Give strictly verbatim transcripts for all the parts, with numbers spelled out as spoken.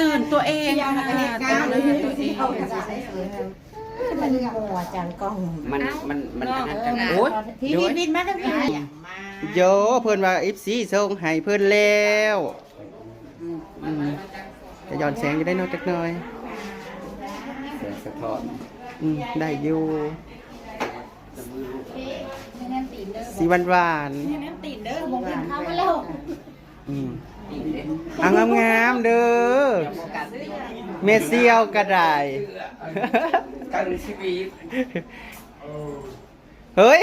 ตื่นตัวเองค่ะ ตื่นตัวเอง มันมัวจังกล้อง มันมันมันอันนั้นจัง โอ๊ย พี่พี่บินมาทางนี้ โย เพิ่นว่า เอฟซี ส่งให้เพิ่นแล้ว อืม จะย้อนแสงอยู่ได้เนาะจักหน่อย แสงสะท้อน อืม ได้อยู่ สีหวานๆ นี่น้ำตีนเด้อ มองกินข้าวมาแล้ว อืม อ่ะ งามๆ เด้อ แม่เสี่ยวก็ได้ กันชีวิต เฮ้ย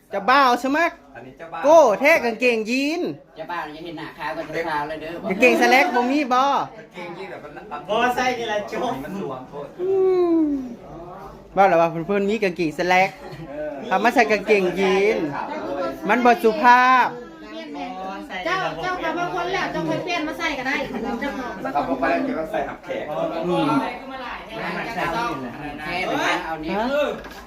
เจ้าบ่าวสมัคร อันนี้เจ้าบ่าว โก้แท้กางเกงยีน เจ้าบ่าวอย่าเห็นหน้าขาวกับเจ้าสาวเลยเด้อ กางเกงสแล็กบ่มีบ่ กางเกงยีนแบบมัน บ่ใส่นี่แหละจบ มันหลวมโพด อืม ว่าแล้วว่าเพิ่นมีกางเกงสแล็ก เออ เขามาใส่กางเกงยีน มันบ่สุภาพ เปลี่ยนแหน่ เจ้า เจ้าค่ะ บางคนแล้ว เจ้าค่อยเปลี่ยนมาใส่ก็ได้ เจ้าค่ะ บางคน เขาบอกว่าจะมาใส่หับแขก อืม แค่ไปหาเอานี่ ฮะ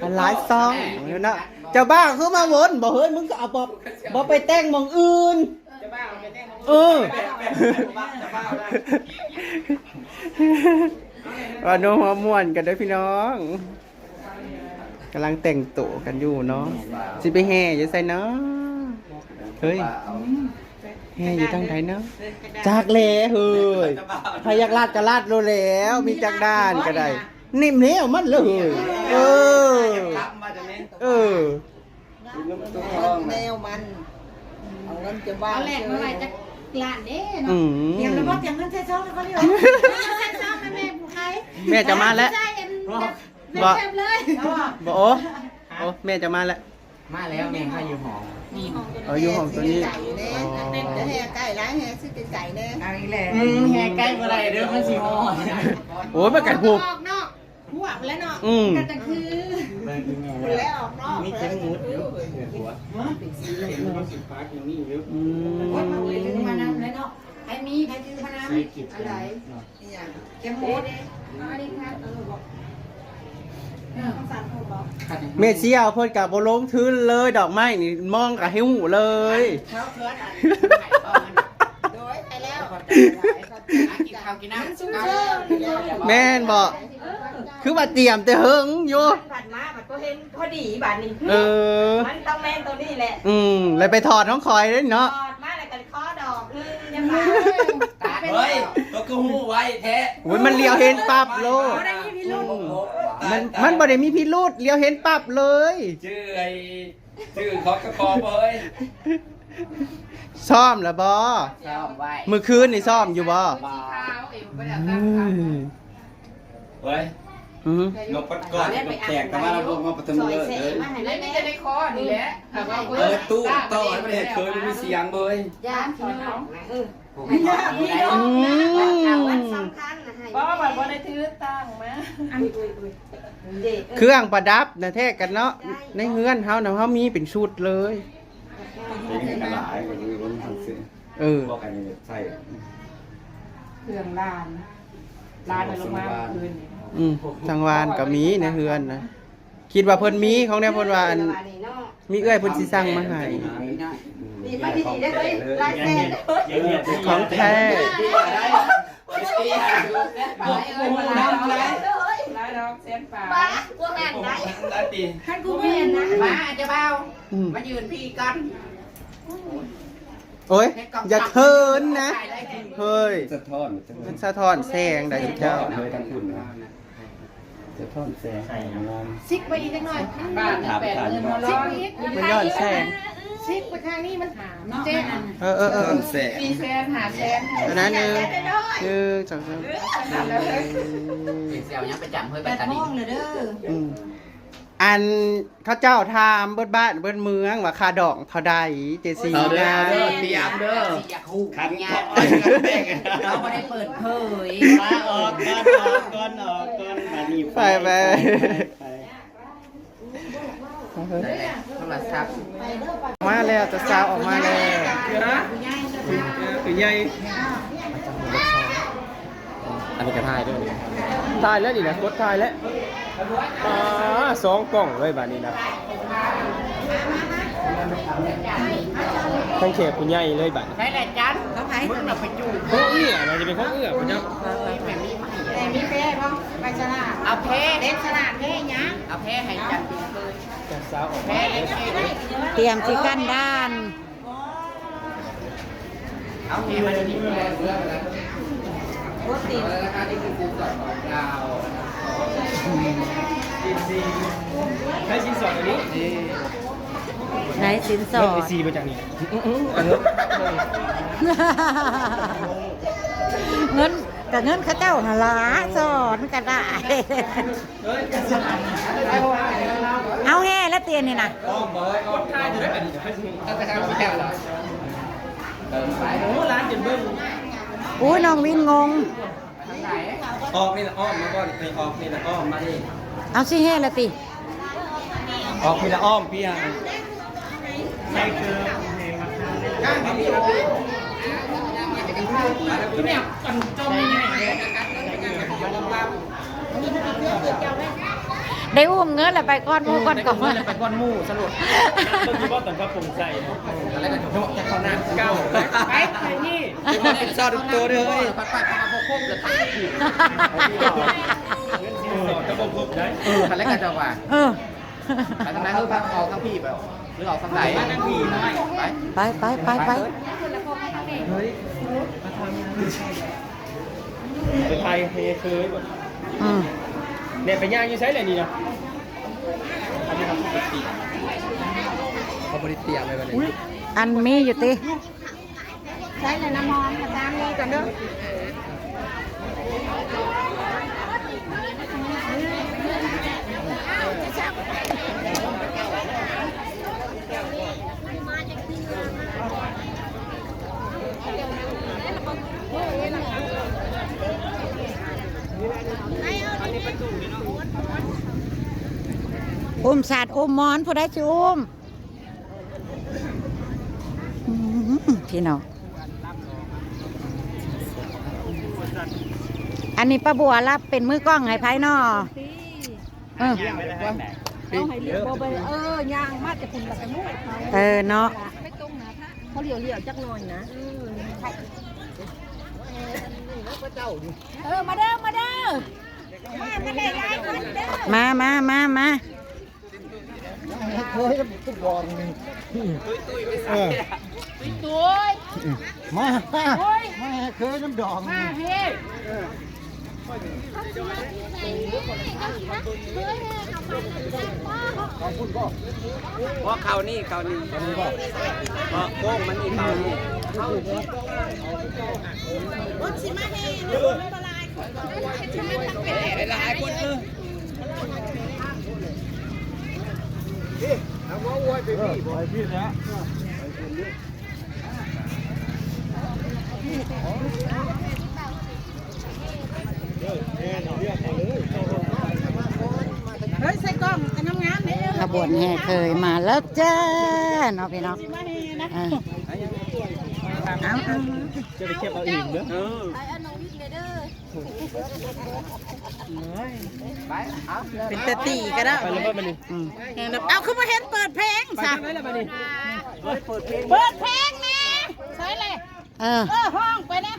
มันหลายซองอยู่เนาะ เจ้าบ่าวคือมาวน บ่เฮ้ย มึงก็เอาบ่ บ่ไปแต่งหม่องอื่น เออ ว่าโน้มหัวม่วนกันเด้อพี่น้อง กำลังแต่งตัวกันอยู่เนาะ สิไปแห่อยู่ไสเนาะ เฮ้ย แห่อยู่ทางใดเนาะ จักแหละเฮ้ย ใครอยากลาดก็ลาดโลดแล้ว มีจักด้านก็ได้ นิ่มแล้วมันเลยเฮ้ย เออ เออ แนวมัน เอาเงินจะบ้า เอาแหลกมาไว้จักล้านเด้เนาะ อืม เตรียมแล้วบ่ เตรียมเงินใส่ซองแล้วก็เรียก ใส่ซองให้แม่ผู้ขาย แม่จะมาแล้ว ใส่อันแบบ บ่ แบบเลย บ่ โอ้ โอ้ แม่จะมาแล้ว มาแล้วแม่ข้าอยู่หอ มีห้องตัว เออ อยู่ห้องตัวนี้ ไก่แน่ อ๋อ จะแห่ไก่ร้ายแห่ซื้อไก่แน่ เอาอีกแล้ว อืม แห่ไก่บ่ได้เด้อ มันสิฮอด โอ้ย มันไก่ผูก ออกนอก หัวไปแล้วเนาะ อืม กันจังคือ เบิ่งอีแม่ คนแร แล้ว กออกนอก มีเข็มหมุดอยู่ หัว หัวเป็นสีเหลือง เข็มหมุดสีฟ้ายังมีอยู่ อืม โอ๊ย มาเลยถือมานำเลยเนาะ ใครมี ใครถือมานำ ใส่กิบ อะไร เนาะ เนี่ย เข็มหมุด อันนี้ค่ะ เออ บอก เออ ของสารผมบอก แม่เสี่ยวเพิ่นก็บ่ลงทุนเลย ดอกไม้นี่มองก็หิ้วเลย เขาเคิร์ดอัน โดยไปแล้ว กินข้าวกินน้ำ แม่นบ่ คือว่าเตรียมแต่เฮิงอยู่ ผัดมา มันก็เห็นพอดีบาดนี้ เออ มันต้องแม่นตัวนี้แหละ อืม แล้วไปถอดของข่อยเด้อเนาะ ถอดมาแล้วก็ขอดอกหนึ่งจะมา เฮ้ย ตัวคือฮู้ไวแท้ โอ้ย มันเหลียวเห็นปั๊บโลด บ่ได้มีพิรุธ มัน มันบ่ได้มีพิรุธ เหลียวเห็นปั๊บเลย ชื่อไอ้ ชื่อเขาจะคอบ่เฮ้ย ซ้อมแล้วบ่ ซ้อมไว้ มื้อคืนนี่ซ้อมอยู่บ่ บ่ อืม เฮ้ย อืม นกปัดก่อน นกแตกแต่ว่าเราลงมาประตูเลย เออ ไม่มีแต่ในคอนี่แหละ เออ ตู้ต่อให้มันเห็นเคยมันมีเสียงเบ้ย ญาติพี่น้อง เออ ผู้ ไม่ยากพี่น้อง อืม สำคัญนะให้ บ่ บ่ บ่ได้ถือตังค์มา อัน อุ้ย อุ้ย อุ้ย เด็ก เครื่องประดับนะแท้กันเนาะ ใช่ ในเฮือนเฮานะ เฮามีเป็นชุดเลย เป็นกันหลายกว่าอยู่บนทางเส้น เออ บอกกันใส่ เครื่องลาน ลานมันลงมาคืนนี่ อืม สังวานก็มีในเฮือนนะ คิดว่าเพิ่นมีของแนวเพิ่นว่าอัน มีเอื้อยเพิ่นสิสั่งมาให้ นี่มาดีๆได้เลย ลายเซ็น ของแท้ ลายดอกเส้นปลา บ้า พวกนั้นได้ ท่านกูไม่เห็นนะ มาจะเบา อืม มายืนพี่ก่อน โอ้ย อย่าเคินนะ เฮ้ย สะท้อน มันสะท้อนแสงได้เจ้า เฮ้ย ทางคุณนะ สะท้อนแสง ซิกไปอีกจักหน่อย ถาม ถาม ซิกไปอีก มันย้อนแสง ซิกไปทางนี้มันเจ๊ เออ เออ เออ สะท้อนแสง สี่แสน ห้าแสน อันนั้นหนึ่ง หนึ่ง สอง สาม เสียวยังไปจับเฮ้ยไป แปด ตา โม นี งเลยเด้อ อืม อันเขาเจ้าถามเบิดบ้านเบิดเมืองว่าค่าดองเท่าใด เจซี เท่าใด นะ เด้อ เตรียมเด้อ อยากฮู้ ขัน เนี่ย ขอ เราไม่ได้เปิดเผย มาออกก่อน ออกก่อน ออกก่อน บัดนี้ ไป ไป ไป ไป โทรศัพท์ มาแล้ว แต่สาวออกมาแล้ว คือใหญ่ อันนี้ก็ถ่ายด้วยนี่ ถ่ายแล้วนี่นะ กดถ่ายแล้ว อ่า สองกล้องเลยบัดนี้นะ ทั้งแขกผู้ใหญ่เลยบัดนี้ ได้แหละจัน เขาขาย มึงน่ะไปจูบ พวกเอื้อ เราจะเป็นพวกเอื้อพระเจ้า แต่มีแพ้บ่ ไปสลาก เอาแพ้ เล่นสลากแพ้หยัง เอาแพ้ให้จันทร์เปิด จันทร์สาวออก แพ้เล่นแพ้ เตรียมสิกั้นด้าน เอาแพ้มานี่ ใช้สินสอดอันนี้ ไหนสินสอด เงินไอซีมาจากนี่ เงินกับเงินเขาเจ้าหนล่ะ สอนก็ได้ เอาแห่แล้วเตียนนี่นะ โอ้ น้องวินงง ออกนี่ละอ้อมมาก่อน ไปออกนี่ละอ้อมมานี่ เอาสิแห่ละติ ออกนี่ละอ้อมพี่ฮะ ได้อุ้มเงินแล้วไปก้อนหมู่ก้อนกอง ไปก้อนหมู่สรุป เมื่อกี้ว่าตอนเขาปรุงใส่เนาะ อะไรกันจะเข้าหน้าเก้า ไปไปนี่ ซอดตัวเด้อเฮ้ย ปัดปัดมาพวกครบเลย เงินสินสอดก็บ่ครบได้ เออ อะไรกันจะว่า เออ ไปทางไหน เออ ทางออกทางพี่ไป หรือออกทางไหน ทางพี่น้อย ไป ไปไปไปไป ไปไทยเฮเคยบ่ อืม เนี่ยไปย่างอยู่ไสเลยนี่นะ เขาบ่ได้เตรียมไว้บัดนี้ อันมีอยู่ติ ใช้เลยน้ำหอมกับน้ำนี่ก่อนเด้อ อุ้มสัตว์อุ้มหมอน ผู้ใดสิอุ้ม อืม พี่น้อง อันนี้ป้าบัวรับเป็นมือกล้องให้ไผน้อ เออ เอาให้เรียกบ่ไป เออ ย่างมาแต่คุณละกันลูก เออ เนาะ ไปตรงนะ เขาเหลียวๆจักหน่อยนะ เออ เออ มาเด้อ มาเด้อ มา มาได้หลายคนเด้อ มา มา มา มา เฮ้ย มันก็บอกนี่ เออ ตุ้ย มา ตุ้ย มา เคยน้ำดอง มาเฮ้ย เพราะเขานี่ เขานี่ เพราะโค้งมันนี่ เขานี่ คนสิมาเฮนะ มันบ่หลายคน หลายคนเออ นี่ เอาว่าอวยไปพี่ เออ ไปพี่แล้ว เฮ้ย ใส่กล้องกันงามๆเนี่ย ขบวนแห่เคยมาแล้วจ้า เนาะพี่น้อง สิมาเฮนะ อ่า เอาเอา จะไปเก็บเอาเองเด้อ เออ ไปเอาน้องวิทย์เลยเด้อ ไป เอา เป็นตาตีก็ได้ ไปแล้วบ่มื้อนี้ อืม เอา คือบ่เห็นเปิดเพลง ไป ซะ ทางไหนล่ะบัดนี้ เฮ้ย เปิดเพลง เปิดเพลงแน่ ใส่เลย เออ เออ ฮ้องไปนะ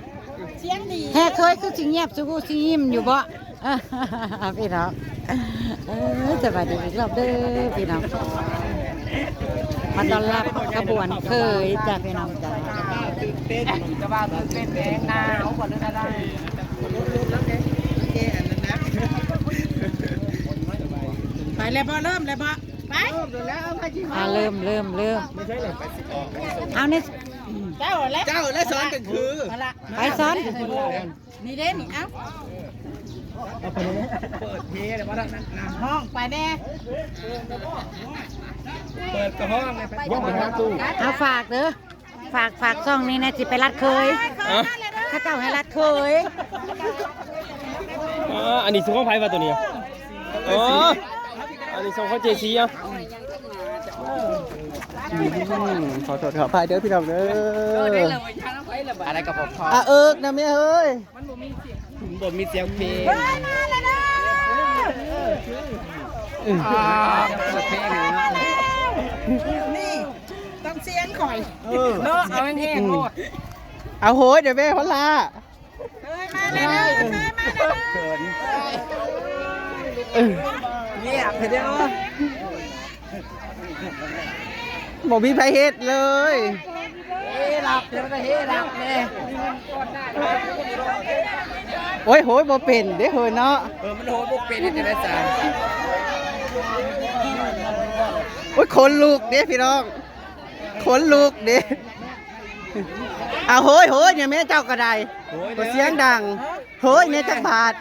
เสียงดี แห่เคยคือสิเงียบ สิฮู้สิยิ้มอยู่บ่ เออ พี่น้อง เออ สวัสดีอีกรอบเด้อพี่น้อง มาต้อนรับขบวนเคยจ้ะพี่น้องจ้ะ ตื่นเต้น จะว่าตื่นเต้นแฮง หนาวกว่าเรื่องอะไร ไปแล้วบ่ เริ่มแล้วบ่ ไป อ่า เริ่ม เริ่ม เริ่ม เอาเนี่ย เจ้าและ เจ้าและสอนกันคือ เอาละ ไปสอน นี่เด้นี่ เอ้า เอาไปเลย เปิดเพลงเลยว่านั่นนะ ฮ้องไปแน่ เปิดกระห้องเลย ไป ห้องไปหาตู้ เอาฝากเด้อ ฝาก ฝากช่องนี้นะ สิไปรัดเคย อ่ะ เขาเจ้าให้รัดเคย อ่า อันนี้ส่งของไผวะตัวนี้ อ๋อ อันนี้ส่งของเจซีอ่ะ อืม ขอโทษขออภัยเด้อพี่น้องเด้อ อะไรกับผมพอ อ่ะ เอิกนะแม่เฮ้ย มันบ่มีเสียงเพลง เฮ้ย มาแล้วเด้อ อ่า เปิดเพลงเลยเนาะ นี่ ต้องเสียงข่อย เออ เนาะ เอาแห้งๆโลด เอาโหยเดี๋ยวแม่เขาล่า เอ้ย มาแล้ว เอ้ย มาแล้ว เขิน เอ้ย เงียบไปเด้อ บ่มีไผเฮ็ดเลย เฮ้หลับเดี๋ยวมันก็เฮ้หลับเลย โอ้ย โหย บ่เป็นเด้เฮ้ยเนาะ เออ มันโหยบ่เป็นจะได้สาม โอ้ย ขนลุกเด้พี่น้อง ขนลุกเด้ เอาโหย โหย เนี่ยแม่เจ้าก็ได้ โหย ก็เสียงดัง โหย เนี่ยจักบาท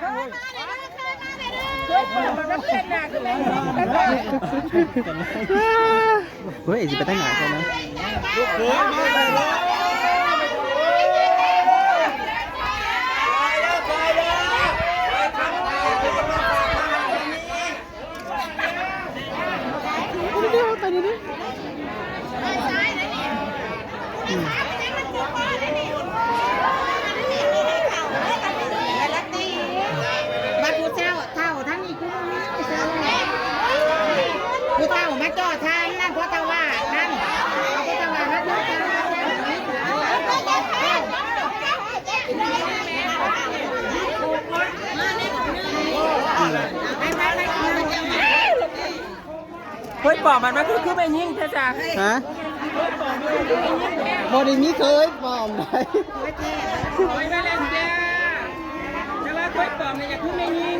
เฮ้ย สิไปตั้งไหนกันนะ เดี๋ยวไปดูดิ อืม บัดผู้เฒ่า เฒ่าทั้งนี้ ผู้เฒ่ามาจ่อทานนั่น พ่อตาหวาดนั่น เอาพ่อตาหวาดมาจ่อทาน เฮ้ย ปอบมัน มันคือ คือแม่ยิ่งแท้จ้ะ ฮะ บ่ได้มีเคยปอบไหน โอ้ย มาแล้วจ้า แต่ว่าเคยปอบเนี่ย อยากคือแม่ยิ่ง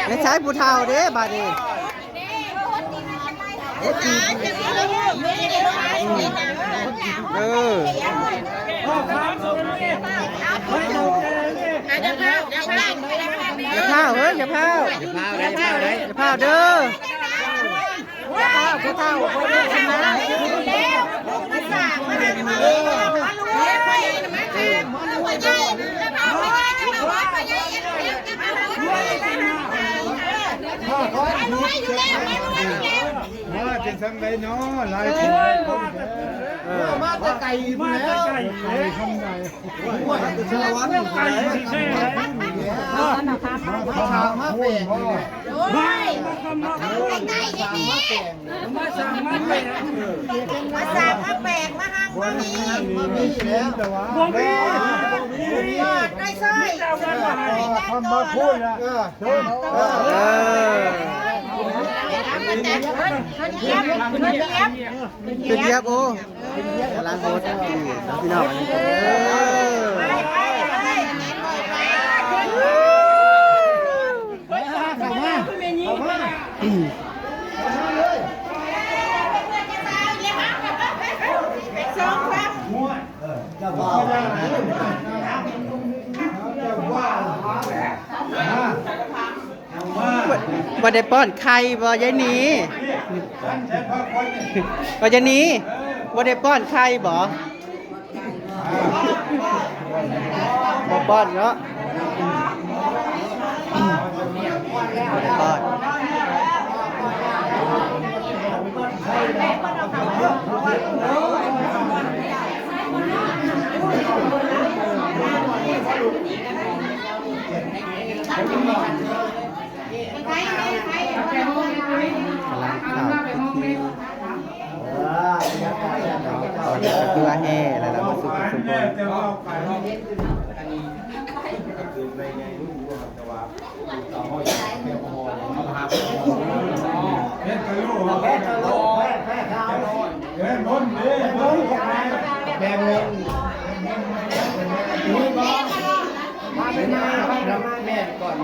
ไม่ใช่ผู้เฒ่าเด้ บาดนี้ เออ อย่าพาว อย่าพาว เฮ้ย อย่าพาว อย่าพาวเด้อ อย่าพาว ผู้เฒ่า ผู้เฒ่า มาจังซั่นได๋เนาะ หลายคนหลายคนแท้ เออ มาแต่ไกล มาแต่ไกล ไกลทางใด๋ โอ้ย สารวัตร ไกลแท้ มาทางมาแปลกนี่แหละ โอ้ย มาทางมาแปลก มาทางมาแปลก มาสร้างมาแปลก มาหักมามี มามีแล้ว บ่มี บ่มี บ่มี ได้ซอย ทำมาพูดละ เออ เออ เออ เป็นเยียบ เป็นเยียบ โอ้ กำลังโหดอยู่นะพี่น้อง เออ เข้ามา เข้ามา เจ้าบ่าว เจ้าบ่าว บ่ได้ป้อนไข่บ่ยายหนี บ่ยายหนี บ่ได้ป้อนไข่บ่ บ่ป้อนเนาะ บ่ได้ป้อน กำลังเข้าพิธี ตอนนี้ก็คือว่าแห่แล้วล่ะ มาสู่ทุกคน แบ่งเงิน มาเป็นนาย มาเป็นนาย แม่ก่อน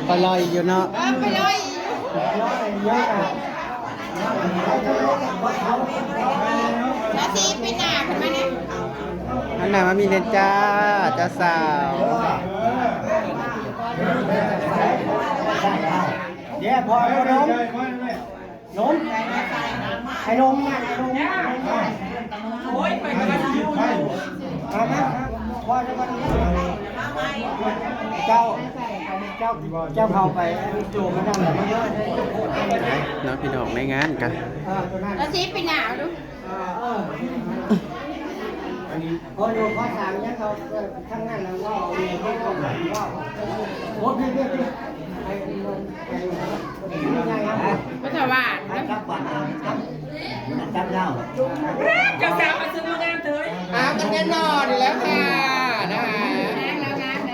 ไปลอยอยู่เนาะ เออ ไปลอยอยู่ แล้วสิไปหน้าขึ้นมาเนี่ย อันไหนมามีเรียนจ้า เจ้าสาว เดี๋ยวพอพอนม นม ไอ้นมน่ะ ไอ้นมน่ะ โอ้ย ไปกัน มามา พ่อจะมา เจ้า เจ้า เจ้าเข้าไป โจมมันนั่งแบบนี้ เนาะพี่น้องในงานกัน แล้วสิไปหนาวดู พออยู่ข้อสามเนี่ยเขาทั้งนั้นแล้วว่าเอาเงินเขาก็ว่าโอ้พี่พี่พี่ไอ้ไอ้ไอ้ไงครับ ก็ถวาย จับบัตรจับจับยาว เจ้าสาวมาซื้อมางานเถอะ หากันแน่นอนอยู่แล้วค่ะนะคะ งานแล้วงานไหน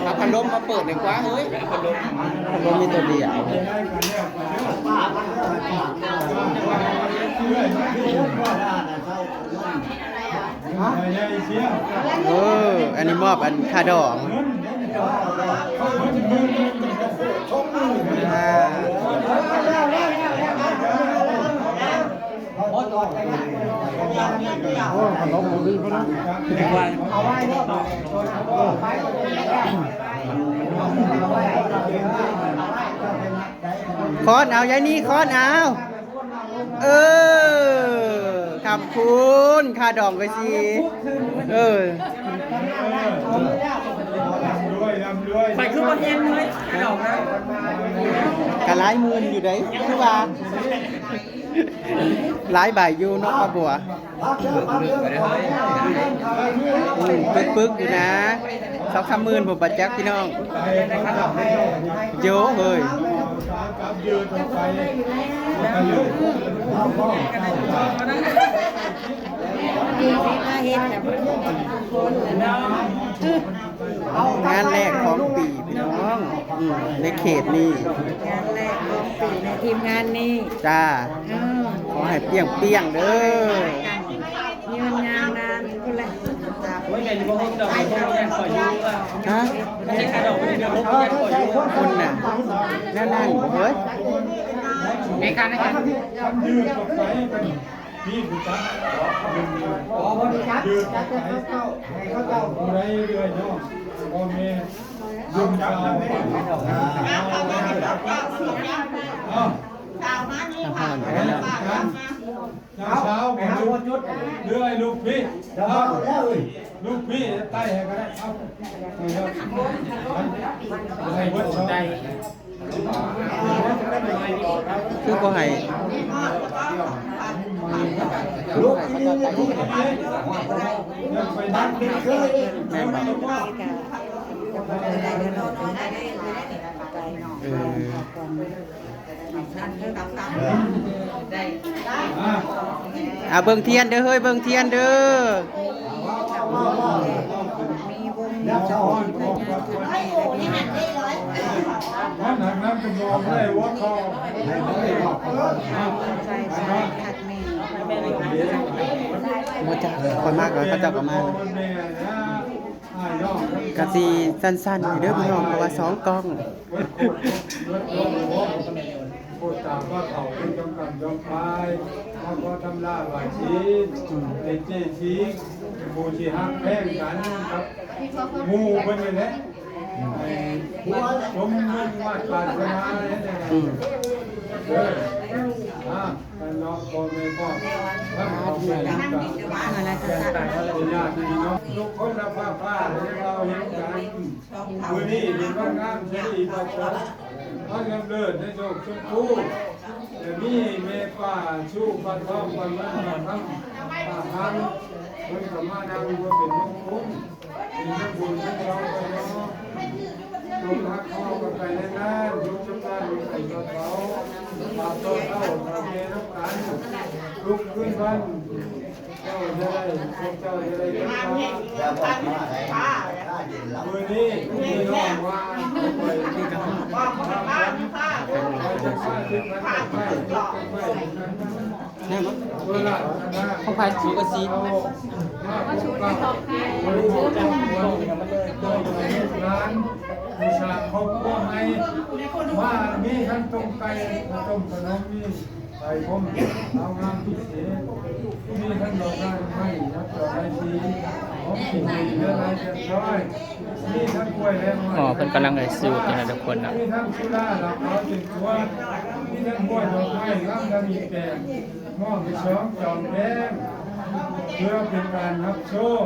เอาพัดลมมาเปิดหน่อยกว่าเฮ้ยพัดลมพัดลมมีตัวเดียว เออ อันนี้มอบอันค่าดองอ่า ค้อนเอายายนี่ค้อนเอา เออ คำคุณค่าดองไปสิ เออ ด้วยลำด้วย ไปคือประเทศเลยดอกนะ กะหลายหมื่นอยู่เด้คือว่า หลายใบอยู่เนาะป้าบัว อืมปึกๆอยู่นะ สองสามหมื่นผมบัดจักพี่น้อง เยอะเฮ้ย กับยืนออกไป งานแรกของปีพี่น้องอืมในเขตนี้ งานแรกของปีในทีมงานนี้ จ้า เออ ขอให้เปรี้ยงเปรี้ยงๆเด้อ ยืนงานนานคุณเลย ฮะคุณน่ะนั่นนั่นเฮ้ย ในการในการ คำยืนออกไปเป็นพี่ผู้จัดยืนออกไปผู้ใดเรื่อยเนาะพ่อแม่ยืนยาวไปเอ้า อ่ะพ่อหน่อยนะ เช้าไปหาพ่อจุดเรื่อยลูกพี่เอ้าลูกพี่ใต้ให้ก็ได้เอ้าให้วัดสอง คือบ่ให้ ลูกพี่นี่ที่ยังไปดันเป็นเคย แม่นบ่เอออ่ะเบิ่งเทียนเด้อเฮ้ยเบิ่งเทียนเด้อ มีวงมีเจ้าที่พนักงานทำงาน มันหักน้ำเป็นรองได้ว่าเขา ใส่ใส่ขัดแม่ บ่จักคนมากเลยเขาเจ้าก็มา แม่นะอ้ายน้อง กะสิสั้นๆเด้อพี่น้องเพราะว่าสองกล้อง พูดตามว่าเขาเป็นจำกรรมจำปายเขาก็ทำลาบาชีในเจชีผู้ที่หักแพงกันครับหมู่เพิ่นนี่แหละไอ้หัวสมมุ่งมาดปรารถนาเนี่ยนะ อืม เอออ่ากันเนาะพ่อแม่พ่อทั้งของแม่ทั้งกันญาติพี่น้องทุกคนละภาคภาคให้เราเห็นกัน มื้อนี้เป็นวันงามสิริมงคลวันกำเนิดในโชคชมพูและมีแม่ป้าชูป้าทองป้าเงินป้าคำป้าคำเพิ่นก็มานั่งอยู่เป็นมงคลเป็นทั้งบุญทั้งเราไปเนาะจงหักเข้ากันไปในงานยุคชะตาลุงไก่ตัวเขาปากตัวเท่าเท่าแก่น้ำกันลุกขึ้นวัน เจ้าจะได้พวกเจ้าจะได้เงินทอง เงินพันห้า มือนี้พี่น้องว่าไปที่กำลัง บอกคนบ้านค่ะ ไปจะฆ่าที่มันไปไป แน่มั้ง เวลานะ ของไผสูงกว่าสี เอามาพบกับผู้รู้จักคนร้านบูชาครอบครัวใหม่ว่ามีทั้งต้มไก่ต้มขนมนี่ ไปพร้อมสาวงามพิเศษผู้มีทั้งดอกไม้ไม้และดอกไม้สีของกินในเรือนไม้เรือนซอยมีทั้งกล้วยและไม้ อ๋อเพิ่นกำลังไลฟ์สดอยู่นะทุกคนนะ มีทั้งสุราเหล้าขาวเจ็ดขวดมีทั้งกล้วยดอกไม้ลำละมีแปดมอบไปสองจอมแดงเพื่อเป็นการรับโชค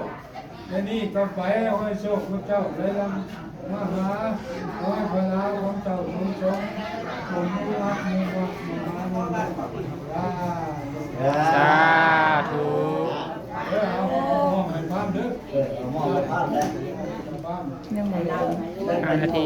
อันนี้ก็ไปให้โชคพระเจ้าได้ลำมาหาขอให้พระลาของเจ้าสมสมสมรักมีวัดมีหามีวัดอ่า สาธุ เออเอามองให้พามเด้อ เออเอามองไปภาพแล้ว พาม ยังบ่ได้ ห้านาที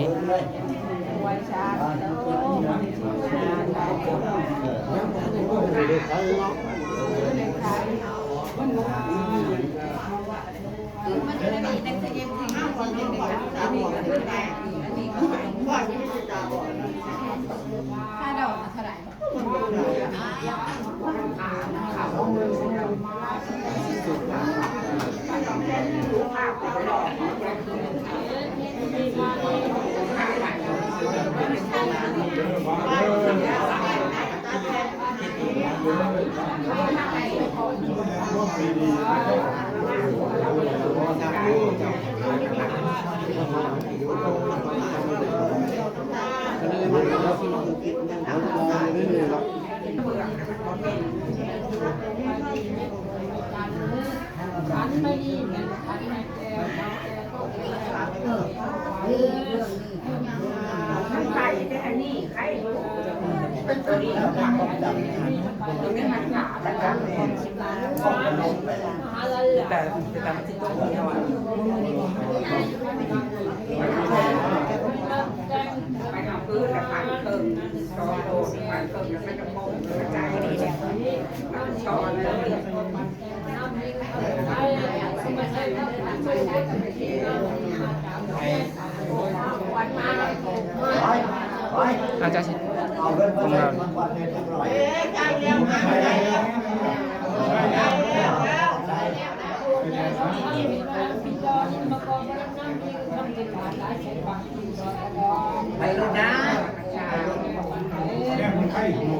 ค่าดอกเท่าไหร่ แต่แต่มันติดตัวคนเดียวอ่ะ อาจารย์ เอาเงินมาใส่ของขวัญให้จักหน่อย ไปลูกนะ เนี่ยมันไข้อยู่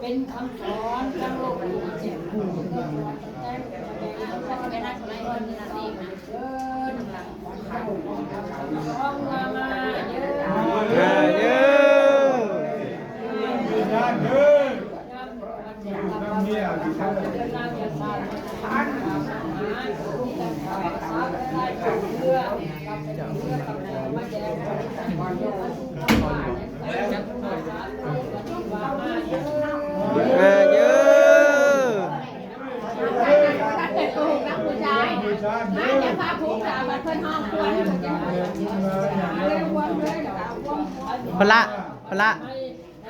เป็นคำสอนทั้งโลกนี้เจ็บปวด เออเยอะ เออเยอะ พละ พละ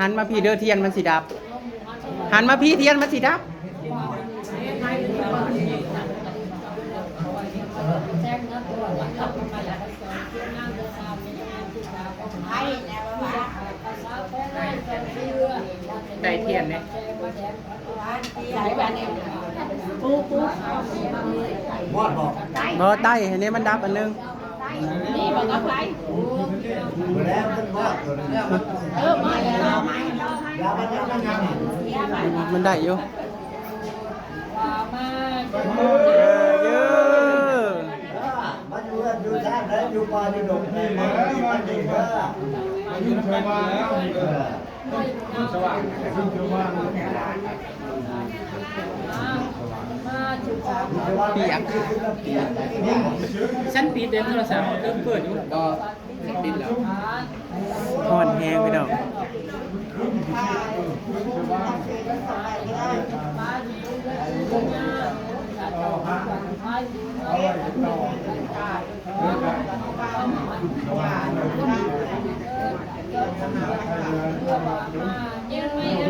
หันมาพี่เด้อ เทียนมันสิดับ หันมาพี่ เทียนมันสิดับ ได้เทียนเนี่ย มอดบอก บ่ได้ อันนี้มันดับอันหนึง นี่บอกกับใคร หมดแล้วมันมอดตัวนึง เออมาแล้ว ยามันยังมันยัง มันได้อยู่ มา เออเยอะ มันอยู่อยู่ชาติแล้วอยู่ป่าอยู่ดงในมันมีมันเองว่า อายุเท่าไหร่แล้ว เออ สว่าง ขึ้นเชื่อว่า เปียก ฉันปิดเดินโทรศัพท์เริ่มเปิดอยู่ ก็ปิดแล้ว ฮ้อนแฮงพี่น้อง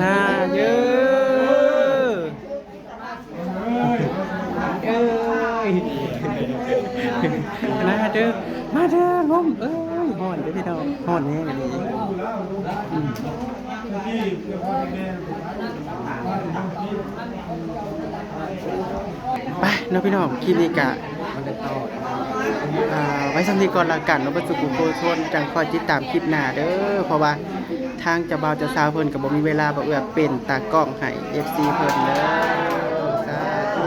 น่าเยอะ เอ้ย มาเด้อ มาเด้อผม เอ้ย ฮ้อนเด้อพี่น้อง ฮ้อนแฮงอีหลี อืม ไปเนาะพี่น้อง คลิปนี้กะ อ่า ไว้ส่ำนี้ก่อนละกันเนาะ เบิดสุขุทุกคน จั่งคอยติดตามคลิปหน้าเด้อ เพราะว่าทางเจ้าบ่าวเจ้าสาวเพิ่นก็บ่มีเวลา บ่าวเอื้อเป็นตากล้องให้ เอฟซี เพิ่นเด้อ สาธุ